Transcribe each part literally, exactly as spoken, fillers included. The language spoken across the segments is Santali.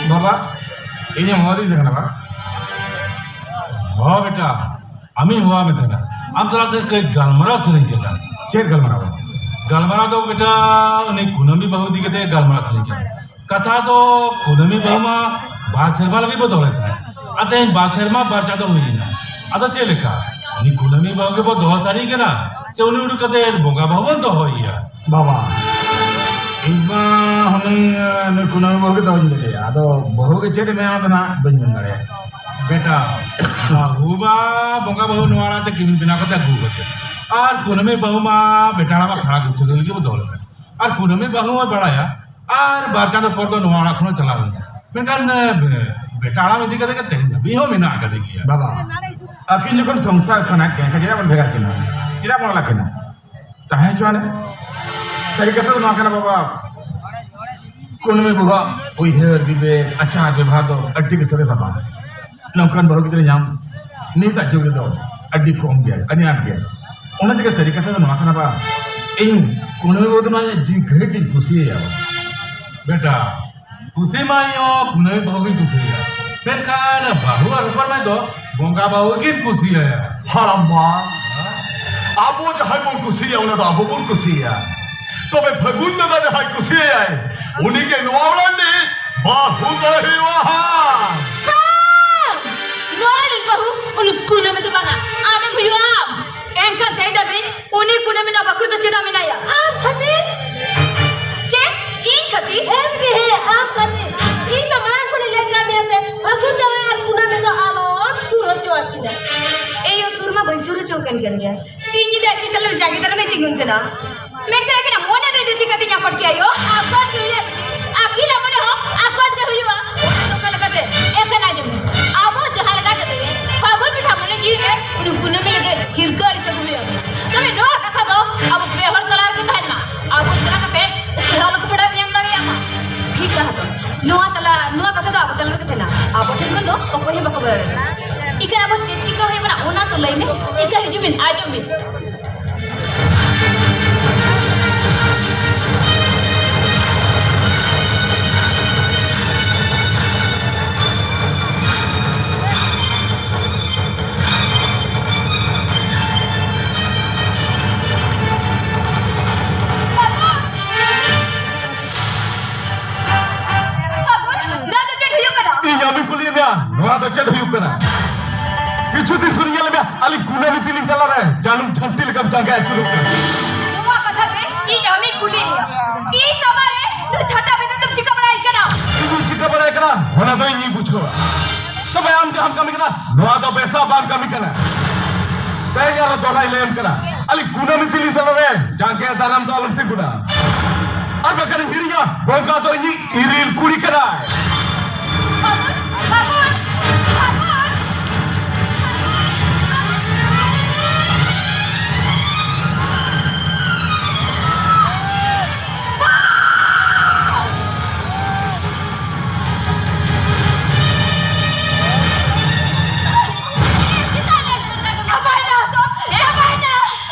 ᱵᱟᱵᱟ, ᱤᱧᱮᱢ ᱦᱚᱦᱚ ᱟᱹᱫᱤᱧ ᱛᱟᱦᱮᱸ ᱠᱟᱱᱟ ᱵᱟ? ᱦᱚᱸ ᱵᱮᱴᱟ, ᱟᱢᱤᱧ ᱦᱚᱦᱚ ᱟᱢ ᱛᱟᱦᱮᱸ ᱠᱟᱱᱟ᱾ ᱟᱢ ᱥᱟᱞᱟᱜ ᱛᱮ ᱠᱟᱹᱡ ᱜᱟᱞᱢᱟᱨᱟᱣ ᱥᱟᱱᱟᱧ ᱠᱟᱱᱟ᱾ ᱪᱮᱫ ᱜᱟᱞᱢᱟᱨᱟᱣ ᱵᱟ? ᱜᱟᱞᱢᱟᱨᱟᱣ ᱫᱚ ᱵᱮᱴᱟ, ᱩᱱᱤ ᱠᱩᱱᱟᱹᱢᱤ ᱵᱟᱹᱦᱩ ᱤᱫᱤ ᱠᱟᱛᱮ ᱜᱟᱞᱢᱟᱨᱟᱣ ᱥᱟᱱᱟᱧ ᱠᱟᱱᱟ᱾ ᱠᱟᱛᱷᱟ ᱫᱚ ᱠᱩᱱᱟᱹᱢᱤ ᱵᱟᱹᱦᱩ ᱢᱟ ᱵᱟᱨ ᱥᱮᱨᱢᱟ ᱞᱟᱹᱜᱤᱫ ᱵᱚ ᱫᱚᱦᱚ ᱞᱮᱫ ᱛᱟᱦᱮᱸᱫ᱾ ᱟᱨ ᱛᱮᱦᱮᱧ ᱵᱟᱨ ᱥᱮᱨᱢᱟ ᱵᱟᱨ ᱪᱟᱸᱫᱚ ᱦᱩᱭ ᱮᱱᱟ᱾ ᱟᱫᱚ ᱪᱮᱫ ᱞᱮᱠᱟ? ᱩᱱᱤ ᱠᱩᱱᱟᱹᱢᱤ ᱵᱟᱹᱦᱩ ᱜᱮᱵᱚ ᱫᱚᱦᱚ ᱥᱟᱹᱨᱤ ᱠᱟᱱᱟ, ᱥᱮ ᱩᱱᱤ ᱩᱰᱩᱠ ᱠᱟᱛᱮ ᱵᱚᱸᱜᱟ ᱵᱟᱹᱦᱩ ᱵᱚᱱ ᱫᱚᱦᱚᱭᱮᱭᱟ? ᱵᱟᱵᱟ, ᱤᱧ ᱢᱟ ᱦᱩᱱᱟᱹᱝ, ᱮ, ᱱᱩᱭ ᱠᱩᱱᱟᱹᱢᱤ ᱵᱟᱹᱦᱩ ᱜᱮ ᱫᱚᱦᱚᱧ ᱞᱟᱹᱭᱟ᱾ ᱟᱫᱚ ᱵᱟᱹᱦᱩ ᱜᱮ ᱪᱮᱫ ᱮ ᱢᱮᱱᱟ, ᱚᱱᱟ ᱫᱚ ᱱᱟᱜ ᱵᱟᱹᱧ ᱢᱮᱱ ᱫᱟᱲᱮᱭᱟᱜᱼᱟ᱾ ᱵᱮᱴᱟ, ᱵᱟᱹᱦᱩ ᱢᱟ ᱵᱚᱸᱜᱟ ᱵᱟᱹᱦᱩ ᱱᱚᱣᱟ ᱚᱲᱟᱜ ᱛᱮ ᱠᱤᱨᱤᱧ ᱵᱮᱱᱟᱣ ᱠᱟᱛᱮ ᱟᱹᱜᱩ ᱠᱟᱛᱮ, ᱟᱨ ᱠᱩᱱᱟᱹᱢᱤ ᱵᱟᱹᱦᱩ ᱢᱟ ᱵᱮᱴᱟ ᱦᱟᱲᱟᱢᱟᱜ ᱠᱷᱟᱲᱟ ᱜᱩᱪᱷᱟᱹ ᱞᱟᱹᱜᱤᱫ ᱵᱚ ᱫᱚᱦᱚ ᱞᱮᱫᱟ᱾ ᱟᱨ ᱠᱩᱱᱟᱹᱢᱤ ᱵᱟᱹᱦᱩ ᱦᱚᱸᱭ ᱵᱟᱲᱟᱭᱟ, ᱟᱨ ᱵᱟᱨ ᱪᱟᱸᱫᱚ ᱯᱚᱨ ᱫᱚ ᱱᱚᱣᱟ ᱚᱲᱟᱜ ᱠᱷᱚᱱ ᱪᱟᱞᱟᱣ ᱮᱱᱟ᱾ ᱢᱮᱱᱠᱷᱟᱱ, ᱮ, ᱵᱮ-, ᱵᱮᱴᱟ ᱦᱟᱲᱟᱢ ᱤᱫᱤ ᱠᱟᱛᱮ ᱜᱮ ᱛᱮᱦᱮᱧ ᱫᱷᱟᱹᱵᱤᱡ ᱦᱚᱸ ᱢᱮᱱᱟᱜ ᱟᱠᱟᱫᱮ ᱜᱮᱭᱟ᱾ ᱵᱟᱵᱟ, ᱟᱹᱠᱤᱱ ᱡᱚᱠᱷᱚᱱ ᱥᱚᱝᱥᱟᱨ ᱥᱟᱱᱟ ᱠᱤᱱᱟ, ᱮᱱᱠᱷᱟᱱ ᱪᱮᱫᱟᱜ ᱵᱚᱱ ᱵᱷᱮᱜᱟᱨ ᱠᱤᱱᱟ? ᱪᱮᱫᱟᱜ ᱵᱚᱱ ᱟᱞᱟᱜ ᱠᱤᱱᱟ? ᱛᱟᱦᱮᱸ ᱦᱚᱪᱚᱣᱟᱱ᱾ ᱥᱟᱹᱨᱤ ᱠᱟᱛᱷᱟ ᱫᱚ ᱱᱚᱣᱟ ᱠᱟᱱᱟ ᱵᱟᱵᱟ, ᱠᱩᱱᱟᱹᱢᱤ ᱵᱟᱹᱦᱩᱣᱟᱜ ᱩᱭᱦᱟᱹᱨ ᱵᱤᱵᱮᱠ, ᱟᱪᱟᱨ ᱵᱮᱵᱚᱦᱟᱨ ᱫᱚ ᱟᱹᱰᱤ ᱜᱮ ᱥᱚᱨᱮᱥᱟ ᱵᱟᱝ᱾ ᱱᱚᱝᱠᱟᱱ ᱵᱟᱹᱦᱩ ᱜᱤᱫᱽᱨᱟᱹ ᱧᱟᱢ ᱱᱤᱛᱟᱜ ᱡᱩᱜᱽ ᱨᱮᱫᱚ ᱟᱹᱰᱤ ᱠᱚᱢ ᱜᱮᱭᱟ, ᱟᱹᱰᱤ ᱟᱸᱴ ᱜᱮᱭᱟ᱾ ᱚᱱᱟ ᱪᱤᱠᱟᱹ ᱥᱟᱹᱨᱤ ᱠᱟᱛᱷᱟ ᱫᱚ ᱱᱚᱣᱟ ᱠᱟᱱᱟ ᱵᱟ, ᱤᱧ ᱠᱩᱱᱟᱹᱢᱤ ᱵᱟᱹᱦᱩ ᱫᱚ ᱱᱚᱣᱟ ᱡᱤᱣᱤ ᱜᱷᱟᱹᱲᱤᱡ ᱤᱧ ᱠᱩᱥᱤᱭᱟᱭᱟ᱾ ᱵᱮᱴᱟ, ᱠᱩᱥᱤ ᱢᱟ ᱤᱧ ᱦᱚᱸ ᱠᱩᱱᱟᱹᱢᱤ ᱵᱟᱹᱦᱩ ᱜᱤᱧ ᱠᱩᱥᱤᱭᱟᱭᱟ, ᱢᱮᱱᱠᱷᱟᱱ ᱵᱟᱹᱦᱩ ᱟᱨ ᱦᱚᱯᱚᱱ ᱢᱟᱹᱭ ᱫᱚ ᱵᱚᱸᱜᱟ ᱵᱟᱹᱦᱩ ᱜᱤᱧ ᱠᱩᱥᱤᱭᱟᱭᱟ᱾ ᱦᱟᱲᱟᱢ ᱵᱟ, ᱟᱵᱚ ᱡᱟᱦᱟᱸᱭ ᱵᱚᱱ ᱠᱩᱥᱤᱭᱟᱭᱟ, ᱚᱱᱟ ᱫᱚ ᱟᱵᱚ ᱵᱚᱱ ᱠᱩᱥᱤᱭᱟᱭᱟ᱾ ᱛᱚᱵᱮ ᱯᱷᱟᱹᱜᱩᱱ ᱫᱟᱫᱟ ᱡᱟᱦᱟᱸᱭ ᱠᱩᱥᱤᱭᱟᱭᱟᱭ, ᱩᱱᱤ ᱜᱮ ᱱᱚᱣᱟ ᱚᱲᱟᱜ ᱨᱤᱱᱤᱡ ᱵᱟᱹᱦᱩ ᱫᱚᱭ ᱦᱩᱭᱩᱜᱼᱟ ᱦᱟᱸᱜ᱾ ᱵᱟᱝ! ᱱᱚᱣᱟ ᱨᱤᱱ ᱵᱟᱹᱦᱩ ᱩᱱᱤ ᱠᱩᱱᱟᱹᱢᱤ ᱫᱚ ᱵᱟᱝᱟ, ᱟᱢᱮᱢ ᱦᱩᱭᱩᱜᱼᱟ᱾ ᱮᱱᱠᱷᱟᱱ ᱛᱮᱦᱮᱧ ᱫᱷᱟᱹᱵᱤᱡ ᱩᱱᱤ ᱠᱩᱱᱟᱹᱢᱤ ᱱᱚᱣᱟ ᱵᱟᱠᱷᱳᱞ ᱫᱚ ᱪᱮᱫᱟᱜ ᱢᱮᱱᱟᱭᱟ? ᱟᱢ ᱠᱷᱟᱹᱛᱤᱨ? ᱪᱮᱫ? ᱤᱧ ᱠᱷᱟᱹᱛᱤᱨ? ᱮᱢ ᱜᱮ ᱦᱮᱸ, ᱟᱢ ᱠᱷᱟᱹᱛᱤᱨ᱾ ᱤᱧ ᱫᱚ ᱢᱟᱲᱟᱝ ᱠᱷᱚᱱᱤᱧ ᱞᱟᱹᱭ ᱠᱟᱜ ᱢᱮᱭᱟ ᱥᱮ, ᱯᱷᱟᱹᱜᱩᱱ ᱫᱟᱫᱟ ᱟᱨ ᱠᱩᱱᱟᱹᱢᱤ ᱫᱚ ᱟᱞᱚᱢ ᱥᱩᱨ ᱦᱚᱪᱚ ᱟᱹᱠᱤᱱᱟ᱾ ᱮᱭᱳ, ᱥᱩᱨ ᱢᱟ ᱵᱟᱹᱧ ᱥᱩᱨ ᱦᱚᱪᱚ ᱟᱠᱟᱱ ᱠᱟᱱ ᱜᱮᱭᱟ᱾ ᱥᱤᱧ ᱧᱤᱫᱟᱹ ᱟᱹᱠᱤᱱ ᱛᱟᱞᱟᱨᱮ ᱡᱟᱸᱜᱮ ᱫᱟᱨᱟᱢᱮ ᱛᱤᱸᱜᱩᱱ ᱠᱟᱱᱟ᱾ ᱢᱮᱱᱠᱷᱟᱱ ᱟᱹᱠᱤᱱᱟᱜ ᱢᱚᱱᱮ ᱛᱮ ᱫᱚ ᱪᱤᱠᱟᱹᱛᱤᱧ ᱟᱠᱚᱴ ᱠᱮᱭᱟ ᱭᱳ? ᱟᱠᱚᱴ ᱜᱮ ᱦᱩᱭᱩᱜᱼᱟ᱾ ᱟᱹᱠᱤᱱᱟᱜ ᱢᱚᱱᱮ ᱦᱚᱸ ᱟᱠᱚᱴ ᱜᱮ ᱦᱩᱭᱩᱜᱼᱟ᱾ ᱚᱱᱟ ᱫᱚ ᱚᱠᱟ ᱞᱮᱠᱟᱛᱮ? ᱮᱱᱠᱷᱟᱱ ᱟᱸᱡᱚᱢ ᱢᱮ᱾ ᱟᱵᱚ ᱡᱟᱦᱟᱸ ᱞᱮᱠᱟ ᱠᱟᱛᱮ ᱜᱮ ᱯᱷᱟᱹᱜᱩᱱ ᱵᱮᱴᱟ ᱢᱚᱱᱮ ᱡᱤᱣᱤ ᱨᱮ ᱩᱱᱤ ᱠᱩᱱᱟᱹᱢᱤ ᱞᱟᱹᱜᱤᱫ ᱦᱤᱨᱠᱟᱹ ᱟᱹᱲᱤᱥ ᱟᱹᱜᱩ ᱦᱩᱭᱩᱜᱼᱟ᱾ ᱛᱚᱵᱮ ᱱᱚᱣᱟ ᱠᱟᱛᱷᱟ ᱫᱚ ᱟᱵᱚ ᱯᱮ ᱦᱚᱲ ᱛᱟᱞᱟ ᱨᱮᱜᱮ ᱛᱟᱦᱮᱱ ᱢᱟ᱾ ᱟᱵᱚ ᱪᱷᱟᱲᱟ ᱠᱟᱛᱮ ᱚᱠᱚᱭ ᱦᱚᱸ ᱟᱞᱚ ᱠᱚ ᱵᱟᱲᱟᱭ ᱧᱟᱢ ᱫᱟᱲᱮᱭᱟᱜ ᱢᱟ᱾ ᱴᱷᱤᱠ ᱠᱟᱛᱷᱟ ᱫᱚ᱾ ᱱᱚᱣᱟ ᱛᱟᱞᱟ, ᱱᱚᱣᱟ ᱠᱟᱛᱷᱟ ᱫᱚ ᱟᱵᱚ ᱛᱟᱞᱟ ᱨᱮᱜᱮ ᱛᱟᱦᱮᱱᱟ᱾ ᱟᱵᱚ ᱴᱷᱮᱱ ᱠᱷᱚᱱ ᱫᱚ ᱚᱠᱚᱭ ᱦᱚᱸ ᱵᱟᱠᱚ ᱵᱟᱲᱟᱭ ᱫᱟᱲᱮᱭᱟᱜᱼᱟ᱾ ᱤᱠᱷᱟᱹᱱ ᱟᱵᱚ ᱪᱮᱫ ᱪᱤᱠᱟᱹ ᱦᱩᱭ ᱟᱵᱚᱱᱟ ᱚᱱᱟ ᱛᱚ ᱞᱟᱹᱭ ᱢᱮ᱾ ᱤᱠᱷᱟᱹᱱ ᱦᱤᱡᱩᱜ ᱵᱤᱱ, ᱟᱸᱡᱚᱢ ᱵᱤᱱ᱾ ᱱᱚᱣᱟ ᱫᱚ ᱪᱮᱫ ᱦᱩᱭᱩᱜ ᱠᱟᱱᱟ? ᱠᱤᱪᱷᱩ ᱫᱤᱱ ᱠᱷᱚᱱ ᱧᱮᱞ ᱢᱮ, ᱟᱞᱮ ᱠᱩᱱᱟᱹᱢᱤ ᱛᱤᱞᱤᱧ ᱛᱟᱞᱟᱨᱮ ᱡᱟᱹᱱᱩᱢ ᱡᱷᱟᱹᱱᱴᱤ ᱞᱮᱠᱟᱢ ᱡᱟᱸᱜᱟ ᱟᱹᱪᱩᱨᱚᱜ ᱠᱟᱱᱟ᱾ ᱱᱚᱣᱟ ᱠᱟᱛᱷᱟ ᱜᱮ ᱤᱧ ᱟᱢᱤᱧ ᱠᱩᱞᱤ ᱢᱮᱭᱟ᱾ ᱤᱧ ᱥᱟᱢᱟᱝ ᱨᱮ ᱪᱷᱟᱴᱟ ᱵᱮᱫᱟ ᱛᱮᱢ ᱪᱤᱠᱟᱹ ᱵᱟᱲᱟᱭ ᱠᱟᱱᱟ? ᱤᱧ ᱪᱤᱠᱟᱹ ᱵᱟᱲᱟᱭ ᱠᱟᱱᱟ, ᱚᱱᱟ ᱫᱚ ᱤᱧᱤᱧ ᱵᱩᱡᱷᱟᱹᱣᱟ᱾ ᱛᱚᱵᱮ ᱟᱢ ᱡᱟᱦᱟᱸᱢ ᱠᱟᱹᱢᱤ ᱠᱟᱱᱟ, ᱱᱚᱣᱟ ᱫᱚ ᱵᱮᱥᱟᱜ ᱵᱟᱢ ᱠᱟᱹᱢᱤ ᱠᱟᱱᱟ᱾ ᱛᱮᱦᱮᱧ ᱟᱨᱚ ᱫᱚᱦᱲᱟᱧ ᱞᱟᱹᱭᱟᱢ ᱠᱟᱱᱟ, ᱟᱞᱮ ᱠᱩᱱᱟᱹᱢᱤ ᱛᱤᱞᱤᱧ ᱛᱟᱞᱟᱨᱮ ᱡᱟᱸᱜᱮ ᱫᱟᱨᱟᱢ ᱫᱚ ᱟᱞᱚᱢ ᱛᱤᱸᱜᱩᱱᱟ᱾ ᱟᱨ ᱵᱟᱠᱷᱟᱱᱤᱧ ᱦᱤᱲᱤᱧᱟ, ᱵᱚᱸᱜᱟ ᱫᱚ ᱤᱧᱤᱡ ᱤᱨᱤᱞ ᱠᱩᱲᱤ ᱠᱟᱱᱟᱭ᱾ ᱵᱟᱵᱚᱱ, ᱵᱟᱵᱚᱱ, ᱵᱟᱵᱚᱱ᱾ ᱪᱟᱵᱟᱭᱮᱱᱟ ᱛᱚ, ᱪᱟᱵᱟᱭᱮᱱᱟ᱾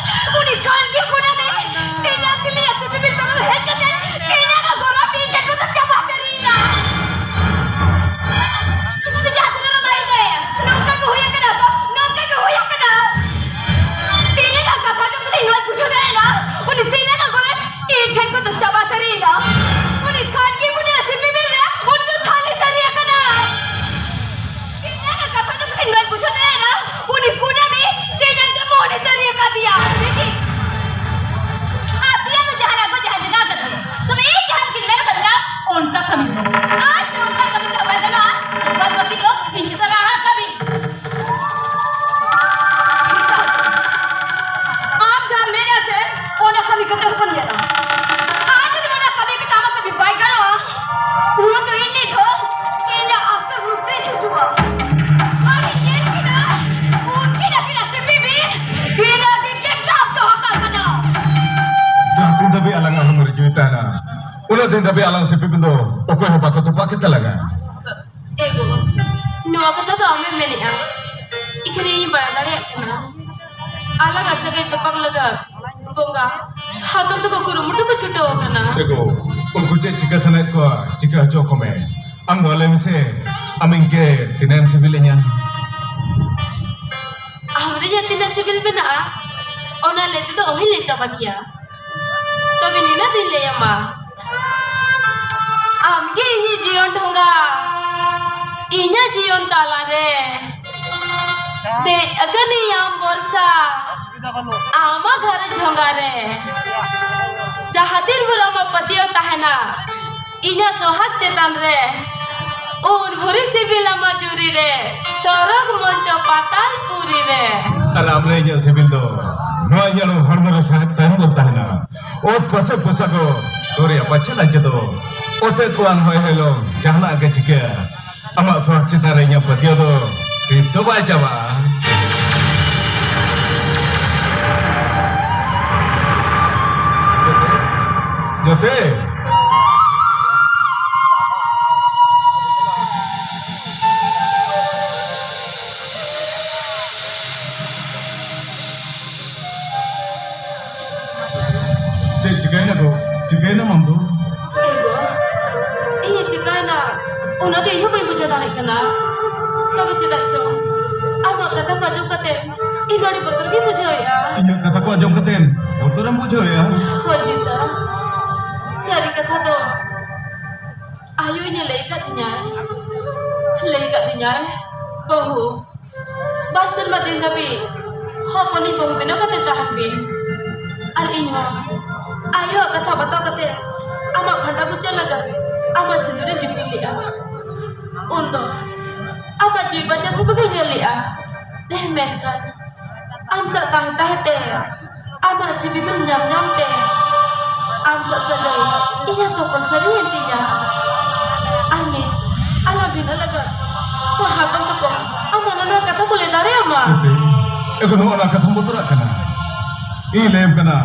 ᱩᱱᱤ ᱠᱷᱟᱱ ᱜᱮ ᱠᱩᱱᱟᱹᱢᱤ ᱛᱮᱦᱮᱧᱟᱜ ᱠᱞᱤᱭᱟᱨ ᱥᱮ ᱵᱤᱵᱤᱞ ᱛᱚᱨᱚᱞ ᱦᱮᱡ ᱠᱟᱛᱮ ᱛᱮᱦᱮᱧᱟᱜ ᱜᱚᱨᱚᱵᱽ ᱤᱧ ᱴᱷᱮᱱ ᱠᱷᱚᱱ ᱫᱚ ᱪᱟᱵᱟ ᱩᱛᱟᱹᱨᱮᱱᱟ᱾ ᱱᱚᱣᱟ ᱫᱚ ᱡᱟᱦᱟᱸ ᱛᱤᱱᱟᱹᱜ ᱨᱮ ᱵᱟᱭ ᱫᱟᱲᱮᱭᱟᱜᱼᱟ᱾ ᱱᱚᱝᱠᱟ ᱜᱮ ᱦᱩᱭ ᱟᱠᱟᱱᱟ ᱛᱚ, ᱱᱚᱝᱠᱟ ᱜᱮ ᱦᱩᱭ ᱟᱠᱟᱱᱟ᱾ ᱛᱮᱦᱮᱧᱟᱜ ᱠᱟᱛᱷᱟ ᱡᱚᱢ ᱠᱟᱛᱮ ᱱᱚᱣᱟ ᱵᱩᱡᱷᱟᱹᱣ ᱫᱟᱲᱮᱭᱟᱜᱼᱟ, ᱩᱱᱤ ᱛᱮᱦᱮᱧᱟᱜ ᱜᱚᱨᱚᱵᱽ ᱤᱧ ᱴᱷᱮᱱ ᱠᱷᱚᱱ ᱫᱚ ᱪᱟᱵᱟ ᱩᱛᱟᱹᱨᱮᱱᱟ᱾ ᱩᱱᱤ ᱠᱷᱟᱱ ᱜᱮ ᱠᱩᱱᱟᱹᱢᱤ ᱥᱮ ᱵᱤᱵᱤᱞ ᱨᱮ ᱩᱱᱤ ᱫᱚ ᱠᱷᱟᱹᱞᱤ ᱥᱟᱹᱨᱤ ᱟᱠᱟᱱᱟ᱾ ᱛᱮᱦᱮᱧᱟᱜ ᱠᱟᱛᱷᱟ ᱡᱚᱢ ᱠᱟᱛᱮ ᱱᱚᱣᱟ ᱵᱩᱡᱷᱟᱹᱣ ᱫᱟᱲᱮᱭᱟᱜᱼᱟ, ᱩᱱᱤ ᱠᱩᱱᱟᱹᱢᱤ ᱛᱮᱦᱮᱧᱟᱜ ᱫᱚ ᱢᱚᱱᱮ ᱥᱟᱹᱨᱤ ᱟᱠᱟᱫᱮᱭᱟ᱾ ᱟᱨ ᱛᱮᱭᱟᱨ ᱫᱚ ᱡᱟᱦᱟᱸ ᱞᱮᱠᱟ ᱡᱟᱦᱟᱸ ᱡᱟᱭᱜᱟ ᱠᱟᱱᱟ, ᱛᱚᱵᱮ ᱤᱧ ᱡᱟᱦᱟᱸ ᱠᱤᱱ ᱢᱮᱱ ᱠᱟᱫᱤᱧᱟ, ᱚᱱᱠᱟ ᱠᱟᱹᱢᱤ ᱢᱮ᱾ ᱟᱨ ᱚᱱᱠᱟ ᱠᱟᱹᱢᱤ ᱫᱚ ᱵᱟᱭ ᱜᱟᱱᱚᱜᱼᱟ᱾ ᱵᱟᱫ ᱵᱟᱹᱠᱤ ᱫᱚ ᱤᱧ ᱪᱮᱛᱟᱱ ᱨᱮ ᱟᱲᱟᱜ ᱠᱟᱹᱢᱤ᱾ ᱟᱢ ᱡᱟᱦᱟᱸᱢ ᱢᱮᱱᱟ ᱥᱮ, ᱚᱱᱟ ᱠᱟᱹᱢᱤ ᱠᱟᱛᱮ ᱦᱚᱯᱚᱱ ᱧᱮᱞᱟ᱾ ᱟᱨ ᱡᱩᱫᱤ ᱚᱱᱟ ᱠᱟᱹᱢᱤ ᱠᱟᱛᱮ ᱟᱢᱟᱜ ᱠᱟᱹᱢᱤ ᱵᱟᱭ ᱜᱟᱱᱚᱜᱼᱟ, ᱩᱱ ᱫᱚ ᱤᱧ ᱱᱤᱛ ᱦᱚᱸ ᱤᱧᱟᱹᱜ ᱟᱥᱛᱚ ᱨᱩᱯ ᱨᱮᱧ ᱦᱤᱡᱩᱜᱼᱟ᱾ ᱟᱨ ᱤᱧ ᱧᱮᱞ ᱠᱮᱫᱟ, ᱩᱱᱠᱤᱱ ᱟᱹᱠᱤᱱᱟᱜ ᱥᱤᱯᱤ ᱵᱤᱱ ᱛᱤᱱᱟᱹᱜ ᱫᱤᱱ ᱜᱮ ᱥᱟᱵ ᱫᱚᱦᱚ ᱠᱟᱜ ᱠᱟᱱᱟ᱾ ᱡᱟᱦᱟᱸ ᱛᱤᱱ ᱫᱷᱟᱹᱵᱤᱡ ᱟᱞᱟᱝᱟᱜ ᱦᱚᱲᱢᱚ ᱨᱮ ᱡᱤᱣᱤ ᱛᱟᱦᱮᱱᱟ, ᱩᱱᱟᱹᱜ ᱫᱤᱱ ᱫᱷᱟᱹᱵᱤᱡ ᱟᱞᱟᱝ ᱥᱤᱯᱤ ᱵᱤᱱ ᱫᱚ ᱚᱠᱚᱭ ᱦᱚᱸ ᱵᱟᱠᱚ ᱛᱚᱯᱟᱜ ᱠᱮᱫ ᱛᱟᱞᱟᱝᱟ᱾ ᱮ ᱜᱚ, ᱱᱚᱣᱟ ᱠᱟᱛᱷᱟ ᱫᱚ ᱟᱢᱮᱢ ᱢᱮᱱᱮᱜᱼᱟ, ᱤᱠᱷᱟᱹᱱ ᱤᱧ ᱵᱟᱲᱟᱭ ᱫᱟᱲᱮᱭᱟᱜ ᱠᱟᱱᱟ᱾ ᱟᱞᱟᱝᱟᱜ ᱥᱟᱹᱜᱟᱹᱭ ᱛᱚᱯᱟᱜ ᱞᱟᱹᱜᱤᱫ ᱵᱚᱸᱜᱟ ᱦᱟᱛᱚᱢ ᱛᱟᱠᱚ ᱠᱩᱨᱩᱢᱩᱴᱩ ᱠᱚ ᱪᱷᱩᱴᱟᱹᱣ ᱟᱠᱟᱱᱟ᱾ ᱮᱜᱳ, ᱩᱱᱠᱩ ᱪᱮᱫ ᱪᱤᱠᱟᱹ ᱥᱟᱱᱟᱭᱮᱫ ᱠᱚᱣᱟ, ᱪᱤᱠᱟᱹ ᱦᱚᱪᱚ ᱠᱚᱢᱮ᱾ ᱟᱢ ᱱᱚᱣᱟ ᱞᱟᱹᱭ ᱢᱮᱥᱮ, ᱟᱢ ᱤᱧ ᱠᱮ ᱛᱤᱱᱟᱹᱜ ᱮᱢ ᱥᱤᱵᱤᱞᱤᱧᱟ? ᱟᱢ ᱨᱮ ᱡᱟᱦᱟᱸ ᱛᱤᱱᱟᱹᱜ ᱥᱤᱵᱤᱞ ᱢᱮᱱᱟᱜᱼᱟ, ᱚᱱᱟ ᱞᱟᱹᱭ ᱛᱮᱫᱚ ᱚᱦᱚᱧ ᱞᱟᱹᱭ ᱪᱟᱵᱟ ᱠᱮᱭᱟ᱾ ᱛᱚᱵᱮ ᱱᱤᱱᱟᱹᱜ ᱫᱚᱧ ᱞᱟᱹᱭ ᱟᱢᱟ, ᱟᱢ ᱜᱮ ᱤᱧᱤᱡ ᱡᱤᱭᱚᱱ ᱰᱷᱚᱸᱜᱟ, ᱤᱧᱟᱹᱜ ᱡᱤᱭᱚᱱ ᱛᱟᱞᱟᱨᱮ ᱫᱮᱡ ᱟᱠᱟᱱᱤᱧ ᱟᱢ ᱵᱚᱨᱥᱟ, ᱟᱢᱟᱜ ᱜᱷᱟᱨᱚᱸᱡᱽ ᱡᱷᱚᱸᱜᱟ ᱨᱮ᱾ ᱡᱟᱦᱟᱸ ᱛᱤᱱ ᱵᱷᱳᱨ ᱟᱢᱟᱜ ᱯᱟᱹᱛᱭᱟᱹᱣ ᱛᱟᱦᱮᱱᱟ ᱤᱧᱟᱹᱜ ᱥᱚᱦᱟᱜ ᱪᱮᱛᱟᱱ ᱨᱮ, ᱩᱱ ᱵᱷᱳᱨᱤ ᱥᱤᱵᱤᱞ ᱟᱢᱟᱜ ᱡᱩᱨᱤ ᱨᱮ, ᱥᱚᱨᱚᱜᱽ ᱢᱚᱧᱪᱚ ᱯᱟᱛᱟᱞ ᱯᱩᱨᱤ ᱨᱮ᱾ ᱟᱨ ᱟᱢ ᱞᱟᱹᱭ ᱤᱧᱟᱹᱜ ᱥᱤᱵᱤᱞ ᱫᱚ ᱱᱚᱣᱟ ᱤᱧᱟᱹᱜ ᱦᱚᱲᱢᱚ ᱨᱮ ᱥᱟᱦᱮᱫ ᱛᱟᱦᱮᱱ ᱵᱚᱱ ᱛᱟᱦᱮᱱᱟ᱾ ᱚᱛ ᱯᱟᱥᱮ ᱯᱚᱥᱟ ᱠᱚ ᱫᱚᱨᱭᱟ ᱯᱟᱪᱷᱮ ᱞᱟᱡᱮ ᱫᱚ᱾ ᱚᱛᱮᱫ ᱠᱚᱣᱟᱝ ᱦᱚᱭ ᱦᱚᱭᱞᱚᱝ ᱡᱟᱦᱟᱱᱟᱜ ᱜᱮ ᱪᱤᱠᱟᱹ, ᱟᱢᱟᱜ ᱥᱚᱦᱟᱜ ᱪᱮᱛᱟᱱ ᱨᱮ ᱤᱧᱟᱹᱜ ᱯᱟᱹᱛᱭᱟᱹᱣ ᱫᱚ ᱛᱤᱥ ᱦᱚᱸ ᱵᱟᱭ ᱪᱟᱵᱟᱜᱼᱟ᱾ ᱡᱚᱛᱮ᱾ ᱪᱮᱫ ᱪᱤᱠᱟᱹᱭᱮᱱᱟ ᱜᱚ? ᱪᱤᱠᱟᱹᱭᱮᱱᱟᱢ ᱟᱢ ᱫᱚ? ᱮ ᱜᱚ, ᱤᱧ ᱪᱤᱠᱟᱹᱭᱮᱱᱟ? ᱚᱱᱟ ᱫᱚ ᱤᱧ ᱦᱚᱸ ᱵᱟᱹᱧ ᱵᱩᱡᱷᱟᱹᱣ ᱫᱟᱲᱮᱭᱟᱜ ᱠᱟᱱᱟ᱾ ᱛᱚᱵᱮ ᱪᱮᱫᱟᱜ ᱪᱚ ᱟᱢᱟᱜ ᱠᱟᱛᱷᱟ ᱠᱚ ᱟᱸᱡᱚᱢ ᱠᱟᱛᱮ ᱤᱧ ᱫᱚ ᱟᱹᱰᱤ ᱵᱚᱛᱚᱨ ᱜᱤᱧ ᱵᱩᱡᱷᱟᱹᱣᱮᱫᱼᱟ᱾ ᱤᱧᱟᱹᱜ ᱠᱟᱛᱷᱟ ᱠᱚ ᱟᱸᱡᱚᱢ ᱠᱟᱛᱮ ᱵᱚᱛᱚᱨᱮᱢ ᱵᱩᱡᱷᱟᱹᱣᱮᱫᱼᱟ? ᱦᱳᱭ ᱡᱤᱛᱟ, ᱥᱟᱹᱨᱤ ᱠᱟᱛᱷᱟ ᱫᱚ ᱟᱭᱳ ᱤᱧᱮ ᱞᱟᱹᱭ ᱟᱠᱟᱫᱤᱧᱟᱭ, ᱞᱟᱹᱭ ᱟᱠᱟᱫᱤᱧᱟᱭ, ᱵᱟᱹᱦᱩ, ᱵᱟᱨ ᱥᱮᱨᱢᱟ ᱫᱤᱱ ᱫᱷᱟᱹᱵᱤᱡ ᱦᱚᱯᱚᱱᱤᱡ ᱵᱟᱹᱦᱩ ᱵᱮᱱᱟᱣ ᱠᱟᱛᱮ ᱛᱟᱦᱮᱱ ᱵᱤᱱ᱾ ᱟᱨ ᱤᱧ ᱦᱚᱸ ᱟᱭᱳᱣᱟᱜ ᱠᱟᱛᱷᱟ ᱵᱟᱛᱟᱣ ᱠᱟᱛᱮ ᱟᱢᱟᱜ ᱵᱷᱟᱸᱰᱟ ᱜᱩᱪᱟᱹ ᱞᱟᱹᱜᱤᱫ ᱟᱢᱟᱜ ᱥᱤᱸᱫᱩᱨᱤᱧ ᱫᱤᱯᱤᱞ ᱞᱮᱜᱼᱟ᱾ ᱩᱱᱫᱚ ᱟᱢᱟᱜ ᱡᱤᱣᱤ ᱵᱟᱧᱪᱟᱣ ᱥᱩᱢᱩᱝ ᱜᱮᱧ ᱧᱮᱞ ᱞᱮᱜᱼᱟ᱾ ᱢᱮᱱᱠᱷᱟᱱ ᱟᱢ ᱥᱟᱶ ᱛᱟᱦᱮᱸ ᱛᱟᱦᱮᱸ ᱛᱮ ᱟᱢᱟᱜ ᱥᱤᱵᱤᱞ ᱧᱟᱢ ᱧᱟᱢ ᱛᱮ ᱟᱢ ᱥᱟᱶ ᱥᱟᱹᱜᱟᱹᱭ ᱤᱧᱟᱹᱜ ᱛᱚᱯᱚᱞ ᱥᱟᱹᱨᱤᱭᱮᱱ ᱛᱤᱧᱟ᱾ ᱟᱨ ᱱᱤᱛ ᱟᱞᱟᱝ ᱵᱷᱤᱱᱟᱹ ᱞᱟᱹᱜᱤᱫ ᱦᱟᱛᱚᱢ ᱛᱟᱠᱚ ᱟᱢ ᱚᱱᱟ ᱱᱚᱣᱟ ᱠᱟᱛᱷᱟ ᱠᱚ ᱞᱟᱹᱭ ᱫᱟᱲᱮᱭᱟᱢᱟ? ᱮᱛᱮ, ᱮᱠᱷᱚᱱ ᱱᱚᱜᱼᱚ ᱱᱚᱣᱟ ᱠᱟᱛᱷᱟᱢ ᱵᱚᱛᱚᱨᱟᱜ ᱠᱟᱱᱟ? ᱤᱧ ᱞᱟᱹᱭᱟᱢ ᱠᱟᱱᱟ,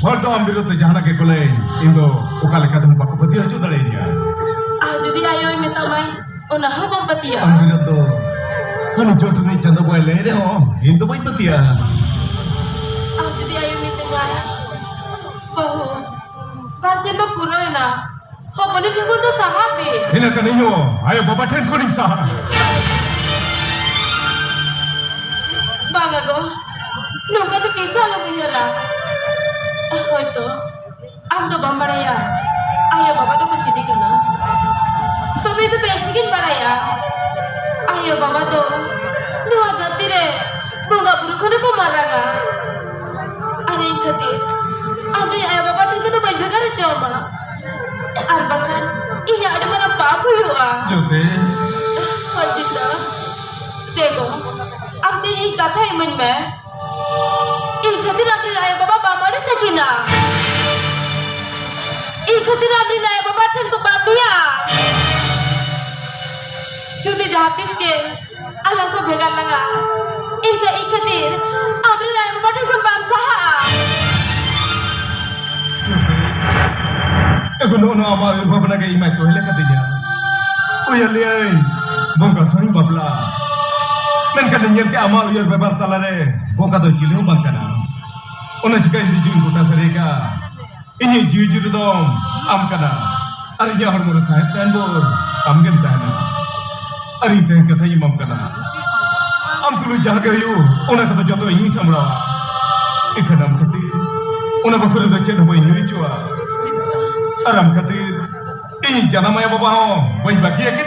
ᱦᱚᱲ ᱫᱚ ᱟᱢ ᱵᱤᱨᱩᱫᱷ ᱛᱮ ᱡᱟᱦᱟᱱᱟᱜ ᱜᱮᱠᱚ ᱞᱟᱹᱭᱟᱹᱧ, ᱤᱧ ᱫᱚ ᱚᱠᱟ ᱞᱮᱠᱟ ᱛᱮᱦᱚᱸ ᱵᱟᱠᱚ ᱯᱟᱹᱛᱭᱟᱹᱣ ᱦᱚᱪᱚ ᱫᱟᱲᱮᱭᱟᱹᱧᱟ᱾ ᱟᱨ ᱡᱩᱫᱤ ᱟᱭᱳᱭ ᱢᱮᱛᱟᱢᱟᱭ, ᱚᱱᱟ ᱦᱚᱸ ᱵᱟᱢ ᱯᱟᱹᱛᱭᱟᱹᱜᱼᱟ? ᱟᱢ ᱵᱤᱨᱩᱫᱷ ᱫᱚ ᱦᱟᱹᱱᱤ ᱪᱚᱴ ᱨᱤᱱᱤᱡ ᱪᱟᱸᱫᱚ ᱵᱟᱭ ᱞᱟᱹᱭ ᱨᱮᱦᱚᱸ ᱤᱧ ᱫᱚ ᱵᱟᱹᱧ ᱯᱟᱹᱛᱭᱟᱹᱜᱼᱟ᱾ ᱟᱢ ᱡᱩᱫᱤ ᱟᱭᱳᱭ ᱢᱮᱛᱟᱢᱟ, "ᱵᱟᱹᱦᱩ, ᱵᱟᱨ ᱥᱮᱨᱢᱟ ᱯᱩᱨᱟᱹᱣᱮᱱᱟ, ᱦᱚᱯᱚᱱᱤᱡ ᱴᱷᱮᱱ ᱠᱷᱚᱱ ᱫᱚ ᱥᱟᱦᱟᱜ ᱢᱮ᱾" ᱤᱱᱟᱹ ᱠᱷᱟᱱ ᱤᱧ ᱦᱚᱸ ᱟᱭᱳ ᱵᱟᱵᱟ ᱴᱷᱮᱱ ᱠᱷᱚᱱᱤᱧ ᱥᱟᱦᱟᱜᱼᱟ᱾ ᱵᱟᱝᱟ ᱜᱚ, ᱱᱚᱝᱠᱟ ᱫᱚ ᱛᱤᱥ ᱦᱚᱸ ᱟᱞᱚᱢ ᱩᱭᱦᱟᱹᱨᱟ᱾ ᱦᱳᱭᱛᱚ ᱟᱢ ᱫᱚ ᱵᱟᱢ ᱵᱟᱲᱟᱭᱟ ᱟᱭᱳ ᱵᱟᱵᱟ ᱫᱚᱠᱚ ᱪᱤᱞᱤ ᱠᱟᱱᱟ᱾ ᱛᱚᱵᱮ ᱫᱚ ᱵᱮᱥ ᱴᱷᱤᱠᱤᱧ ᱵᱟᱲᱟᱭᱟ᱾ ᱟᱭᱳ ᱵᱟᱵᱟ ᱫᱚ ᱱᱚᱣᱟ ᱫᱷᱟᱹᱨᱛᱤ ᱨᱮ ᱵᱚᱸᱜᱟ ᱵᱩᱨᱩ ᱠᱷᱚᱱ ᱦᱚᱸᱠᱚ ᱢᱟᱨᱟᱝᱟ᱾ ᱟᱨ ᱤᱧ ᱠᱷᱟᱹᱛᱤᱨ ᱟᱢᱨᱮᱱ ᱟᱭᱳ ᱵᱟᱵᱟ ᱴᱷᱮᱱ ᱠᱷᱚᱱ ᱫᱚ ᱵᱟᱹᱧ ᱵᱷᱮᱜᱟᱨ ᱦᱚᱪᱚ ᱟᱢᱟ᱾ ᱟᱨ ᱵᱟᱠᱷᱟᱱ ᱤᱧᱟᱹᱜ ᱟᱹᱰᱤ ᱢᱟᱨᱟᱝ ᱯᱟᱯ ᱦᱩᱭᱩᱜᱼᱟ᱾ ᱡᱳᱛᱤ᱾ ᱯᱚᱱᱰᱤᱛ ᱫᱚ, ᱫᱮ ᱜᱚ, ᱟᱢ ᱛᱮ ᱤᱧ ᱠᱟᱛᱷᱟ ᱤᱢᱟᱹᱧ ᱢᱮ᱾ ᱤᱧ ᱠᱷᱟᱹᱛᱤᱨ ᱟᱢᱨᱮᱱ ᱟᱭᱳ ᱵᱟᱵᱟ ᱵᱟᱢ ᱟᱹᱲᱤᱥ ᱟᱹᱠᱤᱱᱟ᱾ ᱤᱧ ᱠᱷᱟᱹᱛᱤᱨ ᱟᱢᱨᱮᱱ ᱟᱭᱳ ᱵᱟᱵᱟ ᱴᱷᱮᱱ ᱠᱚ ᱵᱟᱹᱜᱤᱭᱟ᱾ ᱡᱩᱫᱤ ᱡᱟᱦᱟᱸ ᱛᱤᱥ ᱜᱮ ᱟᱞᱟᱝ ᱠᱚ ᱵᱷᱮᱜᱟᱨ ᱞᱟᱝᱟ, ᱮᱱᱠᱷᱟᱱ ᱤᱧ ᱠᱷᱟᱹᱛᱤᱨ ᱟᱢᱨᱮᱱ ᱟᱭᱳ ᱵᱟᱵᱟ ᱴᱷᱮᱱ ᱠᱷᱚᱱ ᱵᱟᱢ ᱥᱟᱦᱟᱜᱼᱟ᱾ ᱮᱠᱷᱚᱱ ᱱᱚᱜᱼᱚ ᱱᱚᱣᱟ ᱟᱢᱟᱜ ᱩᱭᱦᱟᱹᱨ ᱵᱷᱟᱵᱽᱱᱟ ᱜᱮ ᱤᱧ ᱢᱟᱭ ᱛᱚᱦᱮ ᱞᱮᱠᱟᱛᱤᱧᱟ᱾ ᱩᱭᱦᱟᱹᱨ ᱞᱮᱭᱟᱹᱧ ᱵᱚᱸᱜᱟ ᱥᱟᱶ ᱤᱧ ᱵᱟᱯᱞᱟ᱾ ᱢᱮᱱᱠᱷᱟᱱ ᱤᱧ ᱧᱮᱞ ᱠᱮᱫ ᱟᱢᱟᱜ ᱩᱭᱦᱟᱹᱨ ᱵᱮᱯᱟᱨ ᱛᱟᱞᱟᱨᱮ ᱵᱚᱸᱜᱟ ᱫᱚ ᱪᱤᱞᱤ ᱦᱚᱸ ᱵᱟᱝ ᱠᱟᱱᱟ᱾ ᱚᱱᱟ ᱪᱤᱠᱟᱹ ᱤᱧ ᱫᱚ ᱡᱤᱣᱤᱧ ᱜᱚᱴᱟ ᱥᱟᱹᱨᱤ ᱟᱠᱟᱫ᱾ ᱤᱧᱤᱡ ᱡᱤᱣᱤ ᱡᱩᱨᱤ ᱫᱚᱢ ᱟᱢ ᱠᱟᱱᱟ᱾ ᱟᱨ ᱤᱧᱟᱹᱜ ᱦᱚᱲᱢᱚ ᱨᱮ ᱥᱟᱦᱮᱫ ᱛᱟᱦᱮᱱ ᱵᱷᱳᱨ ᱟᱢ ᱜᱮᱢ ᱛᱟᱦᱮᱱᱟ᱾ ᱟᱨ ᱤᱧ ᱛᱟᱦᱮᱱ ᱠᱟᱛᱷᱟᱧ ᱮᱢᱟᱢ ᱠᱟᱱᱟ᱾ ᱟᱢ ᱛᱩᱞᱩᱡ ᱡᱟᱦᱟᱸ ᱜᱮ ᱦᱩᱭᱩᱜ, ᱚᱱᱟ ᱠᱚᱫᱚ ᱡᱚᱛᱚ ᱤᱧᱤᱧ ᱥᱟᱢᱵᱲᱟᱣᱟ᱾ ᱤᱠᱷᱟᱹᱱ ᱟᱢ ᱠᱷᱟᱹᱛᱤᱨ ᱚᱱᱟ ᱵᱟᱠᱷᱳᱞ ᱨᱮᱫᱚ ᱪᱮᱫ ᱦᱚᱸ ᱵᱟᱹᱧ ᱧᱩ ᱦᱚᱪᱚᱣᱟ᱾ ᱟᱨ ᱟᱢ ᱠᱷᱟᱹᱛᱤᱨ ᱤᱧ ᱡᱟᱱᱟᱢ ᱟᱭᱳ ᱵᱟᱵᱟ ᱦᱚᱸ ᱵᱟᱹᱧ ᱵᱟᱹᱜᱤᱭᱟᱠᱤᱱᱟ᱾